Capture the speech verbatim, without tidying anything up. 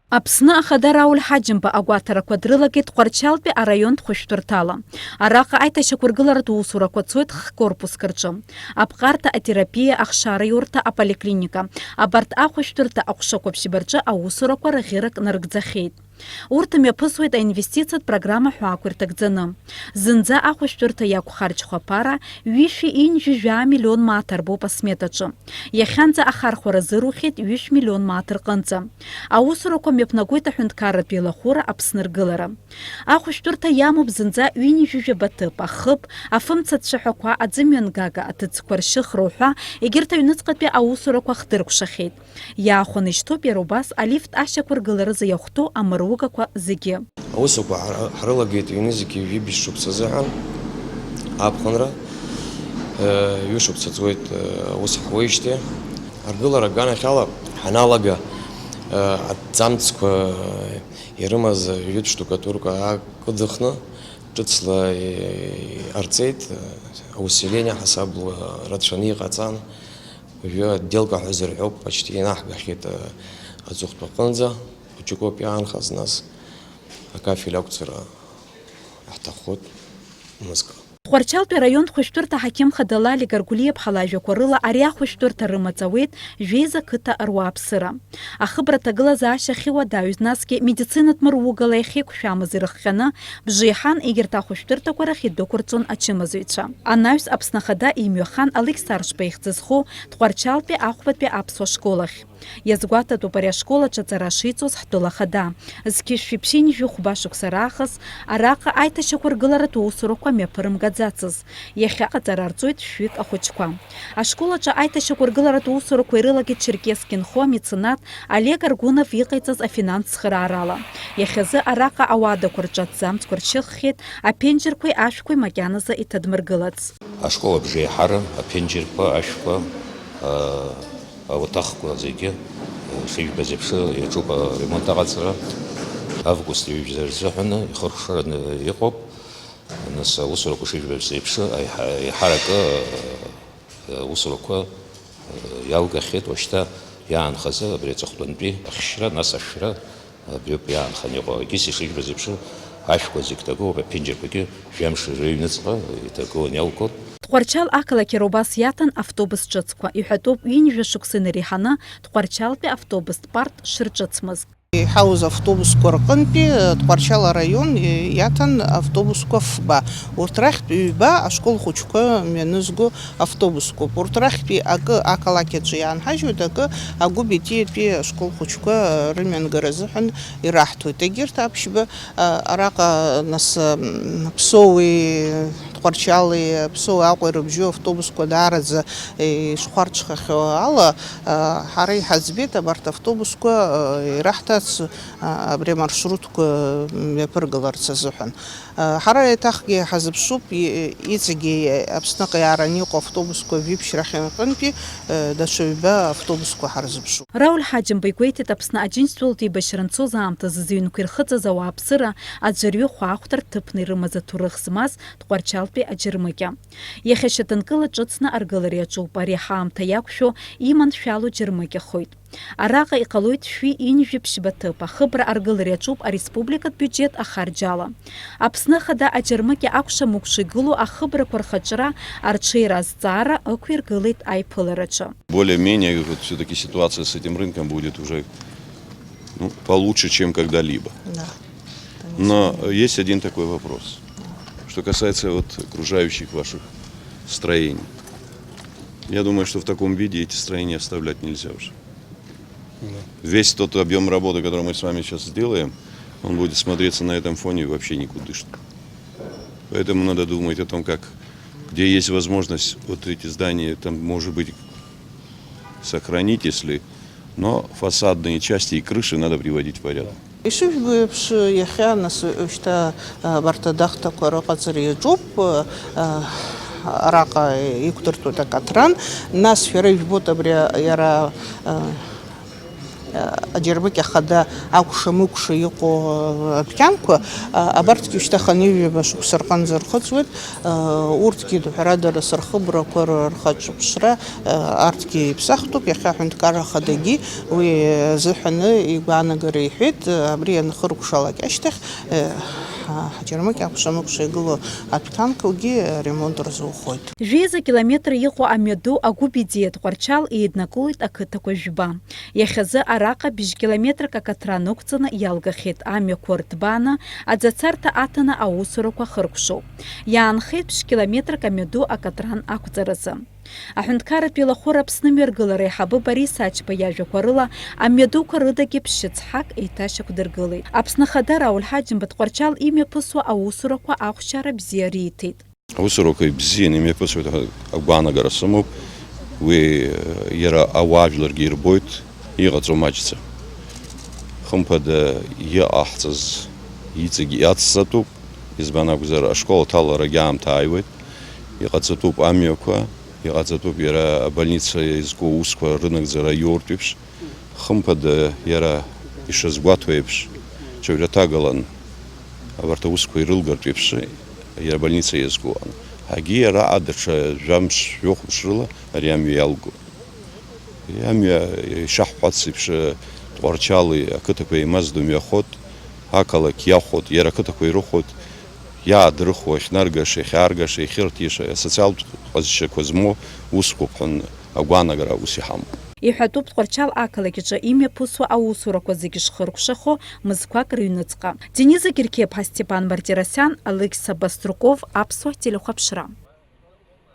Аԥсны Ахада Рауль Ҳаџьымба агәаҭарақәа дрылагеит Тҟәарчалтәи араионтә хәышәтәырҭала. Араҟа аиҭашьақәыргыларатә усурақәа цоит х-корпуск рҿы. Аԥҟарҭа, атерапиа, ахшараиурҭа, аполиклиника. Абарҭ ахәышәтәырҭа аҟәшақәа ԥшьба рҿы аусурақәа раӷьырак нарыгӡахьеит. Урҭ мҩаԥысуеит аинвестициатә программа ҳәаақәа ирҭагӡаны. Зынӡа ахәышәтәырҭа иақәхарџьхо аԥара ҩышәи ҩынҩажәи жәаа миллион мааҭ арбоуп асметаҿы. Иахьанӡа ахархәара азырухьеит ҩышә миллион мааҭ рҟынӡа. Аусурақәа мҩаԥнагоит аҳәынҭқарратә еилахәыра Аԥсны ргылара. Ахәышәтәырҭа иамоуп зынӡа ҩынҩажәи жәаба ҭыԥ, ахыб, афымца цәаҳәақәа, аӡымҩангага аҭыӡқәа ршьыхра уҳәа, егьырҭ аҩныҵҟатәи аусурақәа хдыркәшахьеит. Иаахәаны ишьҭоуп иара убас алифт ашьақәыргыларазы иахәҭоу амыругақәа зегьы. Аусқәа ҳара-, ҳрылагеит ҩнызқьи жәибжь шықәса азыҳәан аԥхынра, э, ҩышықәса ҵуеит, э, аус ҳуеижьҭеи. Аргылара аганахьала ҳаналага, э, аҭӡамцқәа ирымаз жәытә штукатурка аакыдыхны, ҿыцла иҟарҵеит, э, усиление ҳасабла рацәаны иҟаҵан. Уажәы отделка ҳәа зырҳәо почти инаҳгахьеит, э, аҵыхәтәаҟынӡа, хәыҷык ауп иаанхаз, нас акафель ақәҵара ҳҭаххоит мызкы. Тҟәарчалтәи араионтә хәышәтәырҭа аҳақьым хада Лали Гаргәлиаԥҳа лажәақәа рыла ари ахәышәтәырҭа рымаҵ ауеит жәеиза қыҭа руааԥсыра. Ахыбра аҭагылазаашьа ахьыуадаҩыз, насгьы медицинатә мыругала иахьеиқәшәамыз ирыхҟьаны, бжеиҳан егьырҭ ахәышәтәырҭақәа рахь идәықәырҵон ачымазаҩцәа. Анаҩс Аԥсны Ахада имҩахан Алықьса Аршба ихьӡ зху Тҟәарчалтәи ахәбатәи аԥсуа школ ахь. Иазгәаҭатәуп ари ашкол аҿы аҵара шиҵоз ҳтәыла ахада. Зқьышәи ԥшьынҩажәи хәба шықәса раахыс араҟа аиҭашьақәыргыларатә усурақәа мҩаԥырымгаӡацыз. Иахьа аҟаҵара рҵоит шәҩык ахәыҷқәа. Ашкол аҿы аиҭашьақәыргыларатә усурақәа ирылагеит Черкесск инхо амеценат Олег Аргунов иҟаиҵаз афинанс цхыраарала. Иахьазы араҟа ауадақәа рҿы аҭӡамцқәа ршьыххьеит, аԥенџьырқәеи ашәқәеи макьаназы иҭадмыргылац. Ашкол абжеиҳара, аԥенџьырқәа, ашәқәа, а, ауаҭахқәа зегьы, а, шижәбаз еиԥш, иаҿуп аремонт аҟаҵара. Август ҩажәа рзыҳәаны ихыркәшараны иҟоуп. Нас аусурақәа шижәбаз еиԥш, аиҳа-, аиҳаракы, а, аусурақәа, а, иалгахьеит уашьҭа иаанхаз абри аҵыхәтәантәи ахьшьра, нас ашәра, абриоуп иаанхан иҟоу. Егьыс ишижәбаз еиԥш, ашәқәа зегь ҭагылоуп, аԥенџьырқәагьы жәамш рыҩныҵҟа иҭагылан иалгоуп. Тҟәарчал ақалақь иара убас иаҭан автобус ҿыцқәа. Иҳәатәуп, ҩынҩажәа шықәса инареиҳаны Тҟәарчалтәи автобустә парк шырҿыцмыз. Иҳауз автобусқәа рҟынтәи Тҟәарчал араион иаҭан автобусқәа фба. Урҭ рахьтә ҩба ашкол хәыҷқәа мҩанызго автобусқәоуп. Урҭ рахьтәи акы ақалақь аҿы иаанҳажьуеит, акы Агәбитиатәи ашкол хәыҷқәа рымҩангара азыҳәан ираҳҭоит. Егьырҭ аԥшьба, а, араҟа, нас, м, Ԥсоуи Тҟәарчали, Ԥсоуи Аҟәеи рыбжьоу автобусқәа даараӡа ишхәарҽхахьоу ала, а, ҳара иҳаӡбеит абарҭ автобусқәа, а, ираҳҭарц, а, абри амаршрутқәа мҩаԥыргаларц азыҳәан. Ҳара еиҭахгьы ҳазыԥшуп, и-, иҵегьы Аԥсныҟа иаараны иҟоу автобусқәа жәиԥшь рахьынтәи, даҽа ҩба автобусқәа ҳарзыԥшуп. Рауль Ҳаџьымба игәеиҭеит, Аԥсны Аџьынџьтәылатә еибашьра анцоз аамҭазы зыҩнқәа ирхыҵыз ауааԥсыра аӡәырҩы хәаахәҭра ҭыԥны ирымаз аҭоурых змаз Тҟәарчалтәи аџьармыкьа. Иахьа шьаҭанкыла ҿыцны аргылара иаҿуп, ари ҳаамҭа иақәшәо иманшәало џьармыкьахоит. Араҟа иҟалоит шәи ҩынҩажәи ԥшьба ҭыԥ, ахыбра аргылара иаҿуп ареспубликатә биуџьет ахарџь ала. Аԥсны Ахада аџьармыкьа акәша-мыкәша игылоу ахыбрақәа рхаҿра арҽеира азҵаара ықәиргылеит аиԥылараҿы. Более-менее, вот всё-таки ситуация с этим рынком будет уже, ну, получше, чем когда-либо. Да. Но есть один такой вопрос, что касается вот окружающих ваших строений. Я думаю, что в таком виде эти строения оставлять нельзя уже. Да. Весь тот объём работы, который мы с вами сейчас сделаем, он будет смотреться на этом фоне вообще никудышным. Поэтому надо думать о том, как, где есть возможность вот эти здания, там, может быть, сохранить, если, но фасадные части и крыши надо приводить в порядок. Ишыжәбо еиԥш, иахьа нас шьҭа абарҭ адахҭақәа рыҟаҵара иаҿуп, араҟа иқәдыртәоит акаҭран, нас шәара ижәбоит абри иара Аџьармыкьа ахада акәша-мыкәша иҟоу адәқьанқәа, абарҭгьы шьҭа хынҩажәаба шықәса рҟынӡа рхыҵуеит. Урҭгьы, ҳәарада, рхыбрақәа, рхаҿыԥшра, арҭгьы иԥсахтәуп. Иахьа аҳәынҭқарра ахадагьы уи азыҳәаны игәаанагара иҳәеит. Абри анхыркәшалак ашьҭахь, аџьармыкьа акәша-мыкәша игылоу адәқьанқәагьы аремонт рзухоит. Жәеиза километр иҟоу амҩаду Агәыби Ӡиа Тҟәарчал еиднакылоит ақыҭақәа жәба. Иахьазы араҟа бжь километрак акаҭран ықәҵаны иалгахьеит, амҩақәа рҭбааны, аӡацарҭа аҭаны аусурақәа хыркәшоуп. Иаанхеит бжь километрак амҩаду акаҭран ақәҵаразы. Аҳәынҭқарратә еилахәыра Аԥсны мҩаргылара аиҳабы Борис Ачба иажәақәа рыла, амҩадуқәа рыдагьы ԥшьыцҳак еиҭашьақәдыргылеит. Аԥсны Ахада Рауль Ҳаџьымба Тҟәарчал имҩаԥысуа аусурақәа ахәшьара бзиа риҭеит. Аусурақәа ибзианы имҩаԥысуеит ҳәа агәаанагара сымоуп. Уи, э, иара ауаажәларгьы ирбоит, иҟаҵоу маҷӡам. Хымԥада, иҟаҳҵаз иҵегь иацҵатәуп, избан акәзар, ашкол аҭаларагьы аамҭа ааиуеит, иҟаҵатәуп амҩақәа, иҟаҵатәуп иара абольница иазку аусқәа рынагӡара иоуртә еиԥш. Хымԥада, иара ишазгәаҭоу еиԥш, ҽаҩраҭагалан абарҭ аусқәа ирылгартә еиԥш, иара абольница иазку. Ҳагьы иара даҽа жәамш, жәохә мш рыла ари амҩа иалгоит. Амҩа ишаҳҳәац еиԥш, Тҟәарчали ақыҭақәа еимаздо мҩахоит, ақалақь иахәоит, иара ақыҭақәа ирыхәоит, иаадрыхуа, иахьнаргаша, иахьааргаша, иахьырҭиша, асоциалтә ҟазшьақәа змоу усқәоуп ҳәа агәаанагара ус иҳамоуп. Иҳәатәуп Тҟәарчал ақалақь аҿы имҩаԥысуа аусурақәа зегьы шхыркәшахо мызқәак рыҩныҵҟа. Дениза Геркеԥҳа, Степан Мартиросиан, Алықьса Баструков, Аԥсуа телехәаԥшра.